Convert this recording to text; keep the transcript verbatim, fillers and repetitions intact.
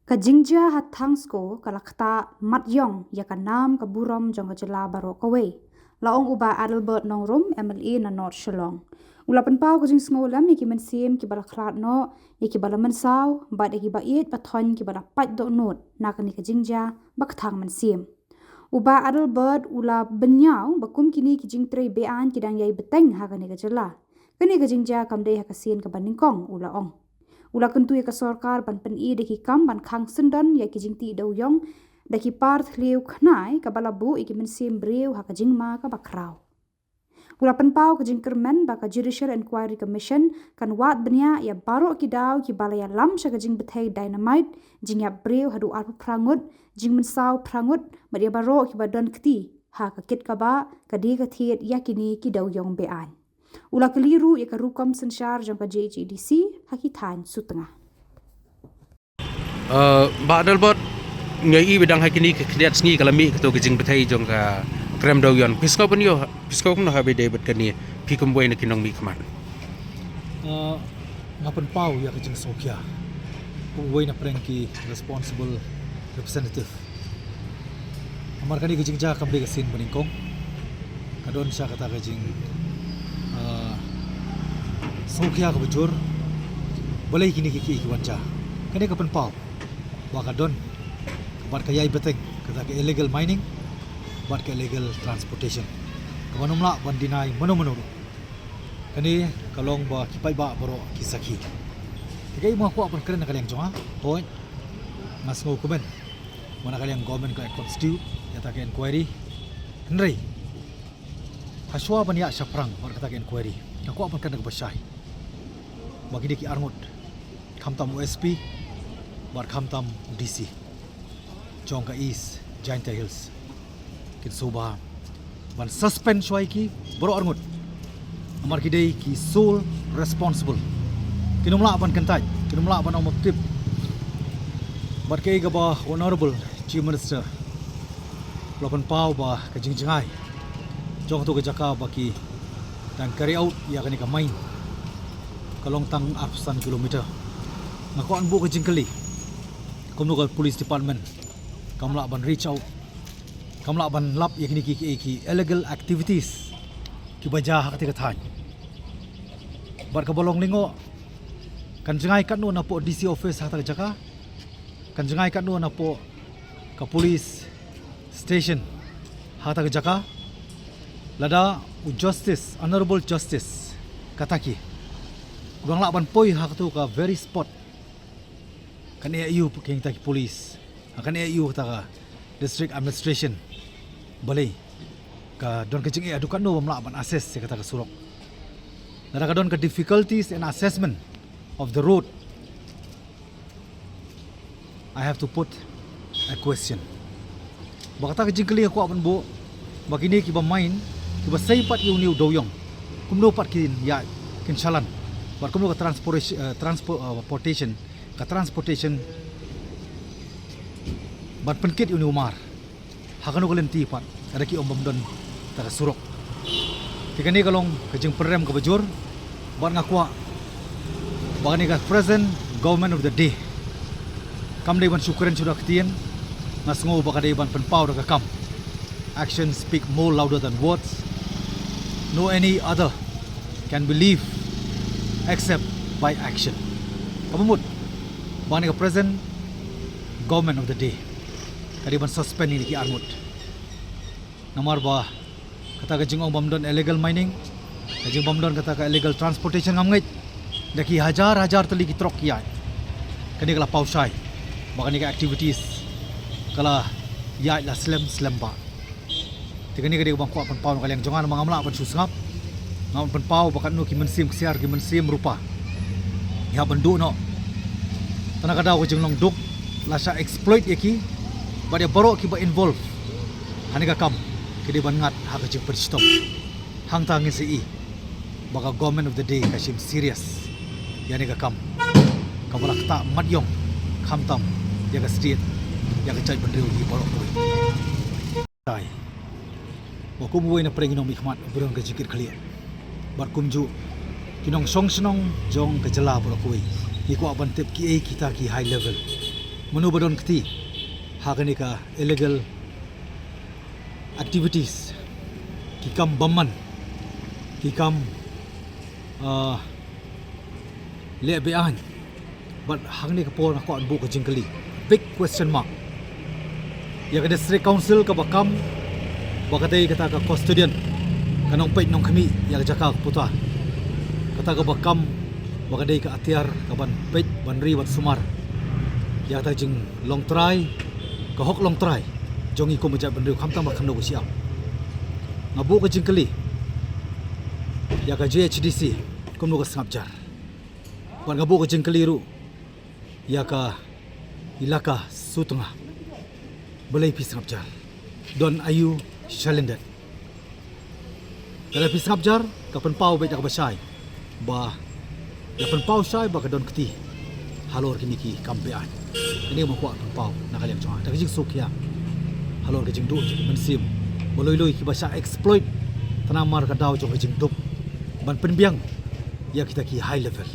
Ka jingjia ha Thangsko ka la ktah mat ïong ïa ka nam ka burom jong ka jylla baroh kawei, la ong u Bah Adelbert Nongrum, M L A na North Shillong. U la pynpaw ka jingsngewlem ïa ki mynsiem kiba la khlad noh, ïa kiba la mynsaw bad ïa kiba ïeit ba thoiñ kiba la pait dohnud na kane ka jingjia ba kthang mynsiem. U Bah Adelbert u la bynñiaw ba kum kine ki jingtrei be-aiñ ki dang ïai bteng ha kane ka jylla. Kane ka jingjia kam dei ha ka sien kaba nyngkong, u la ong. U la kyntu ïa ka sorkar ban pyni da ki kam ban khang syndon ïa ki jingtih dewïong da ki par thliew khnai kaba la buh ïa ki mynsiem briew ha ka jingma kaba khraw. U la pynpaw ka jingkyrmen ba ka Judicial Inquiry Commission kan wad bniah ïa baroh ki daw kiba la ïalam sha ka jingbthei dynamite, jingïap briew haduh arphew phra ngut, jingmynsaw phra ngut, bad ïa baroh kiba don kti ha ka kit kaba ka die ka thied ïa kine ki dewïong be-aiñ. U la kylli ruh ïa ka rukom synshar jong ka J H A D C ha ki thaiñ sutnga. Uh, Bah Adelbert, nga i ba dang ha kine ki khyndiat sngi ka la mih kato ka jingbthei jong ka krem dewïong. Phi sngew kumno, phi sngew kumno haba ïadei bad kane, phi kum uwei na ki nongmihkhmat? Uh, nga pynpaw ïa ka jingsngewkhia kum uwei na pdeng ki responsible representative. Namar kane ka jingjia kam dei ka sien ba nyngkong. Ka don sha kata ka jing, uh, sngewkhia kaba jur. Balei kine ki, ki, ki wan jia? Kane ka pynpaw ba ka don bad ka ïai bteng kata ka illegal mining bad ka illegal transportation, kaba ym lah ban deny mano mano ruh. Kane ka long ba ki paidbah baroh ki sakhi. Te kaei ba nga kwah ban kren na ka liang jong nga, hooid, nga sngewkmen ba na ka liang government ka la constitute ïa kata ka inquiry. Hynrei hashwa ban ïaid shaphrang bad kata ka inquiry, nga kwah ban kren da kaba shai ba kine ki arngut, khamtam u S P bad khamtam u D C jong ka East Jaintia Hills, kin sngewbha ban suspend shuwa ïa ki baroh arngut. Namar ki dei ki sole responsible. Kin ym lah ban kyntait, kin ym lah ban ong maptip. Bad kaei kaba Honorable Chief Minister u la pynpaw ba ka jingjngai jong kato ka jaka ba ki dang carry out ïa kane ka mine ka long tang arphew san kilometer. Nga kwah ban buh ka jingkylli kumno ka police department kam lah ban reach out, kam lah ban lap ïa kine ki, ki, ki illegal activities kiba jia ha kata ka thaiñ. Bad kaba long lyngngoh, kan jngai katno napoh D C office ha kata ka jaka, kan jngai katno napoh ka police station ha kata ka jaka, lada u Justice, Honorable Justice Kataki u dang lah ban poi ha kato ka very spot, kan ïa ïoh ki, kita ki police, kan ïa ïoh kita ka district administration, balei ka don ka jingeh haduh katno bym lah ban access ïa kata ka surok. Lada ka don ka difficulties in assessment of the road, I have to put a question. Ba kata ka jingkylli nga kwah ban buh, ba kine kiba mine, kiba sei pat ïa une u dewïong, kumno pat kin ïaid, kin shalan, bad kumno ka transportation, eh, transpo-, eh, portation, ka transportation ban pynkit ïa une u mar ha kano ka lynti pat, lada ki ong bym don kita ka surok. Te kane ka long ka jingpynrem kaba jur, bad nga kwah ba kane ka present government of the day kam dei ban shu kren shu da ka ktien. Nga sngew ba ka dei ban pynpaw da ka kam. Actions speak more louder than words. No any other can believe except by action. Kaba mut ba kane ka present government of the day ka dei ban suspend ïa kine ki arngut. Namar ba kata ka jingong bym don illegal mining, ka jingbym don kata ka illegal transportation, ngam ngeit da ki hajar hajar tylli ki truck ki ïaid. Kane ka la paw shai ba kane ka activities ka la ïaid la slem slem bha. Te kane ka dei kaba nga kwah pynpaw na ka liang jong nga, namar ngam lah ban shu sngap. Nga wan pynpaw ba katno ki mynsiem ksiar, ki mynsiem rupa ki hap ban duh noh. Te na ka daw ka jinglong duk la shah exploit ïa ki, bad ïa baroh kiba involve ha kane ka kam ki dei ban ngat ha ka jingpynshitom. Hangta ngin sa ïohi ba ka government of the day ka shim serious ïa kane ka kam kaba la ktah mat ïong, khamtam ïa ka state, ïa ka jaitbynriew hi baroh kawei. Dei ba kum uwei na pdeng ki nongmihkhmat, u briew ka jingkitkhlieh, bad kumjuh ki nongshong shnong jong ka jylla baroh kawei, ngi kwah ban tip kiei kita ki high level Mano ba don kti ha kane ka illegal activities, ki kam bymman, ki kam uh, leh beaiñ. Bad hangne ka por nga kwah ban buh ka jingkylli, big question mark, ïa ka District Council kaba kam ba ka dei kata ka custodian, ka nongpeit nongkhmih ïa ka jaka ka puta, kata kaba kam ba ka dei ka atiar kaban peit, ban ri, ban sumar ïa kata ka jinglong trai, ka hok long trai jong ngi kum ka jaitbynriew, khamtam ba khyndew ka shi-am. Nga buh ka jingkylli ïa ka J H D C kumno ka sngap jar. Bad nga buh ka jingkylli ruh ïa ka ilaka Sutnga, balei phi sngap jar? Don aïu shalyndet? Lada phi sngap jar, ka pynpaw beit da kaba shai ba, la pynpaw shai ba ka don kti halor kine ki kam beaiñ. Kane ma kwah pynpaw na ka liang jong nga da ka jingsngewkhia halor ka jingduh jong ki mynsiem ba lui lui kiba shah exploit tang namar ka daw jong ka jingdup ban pynbiang ïa kita ki high level.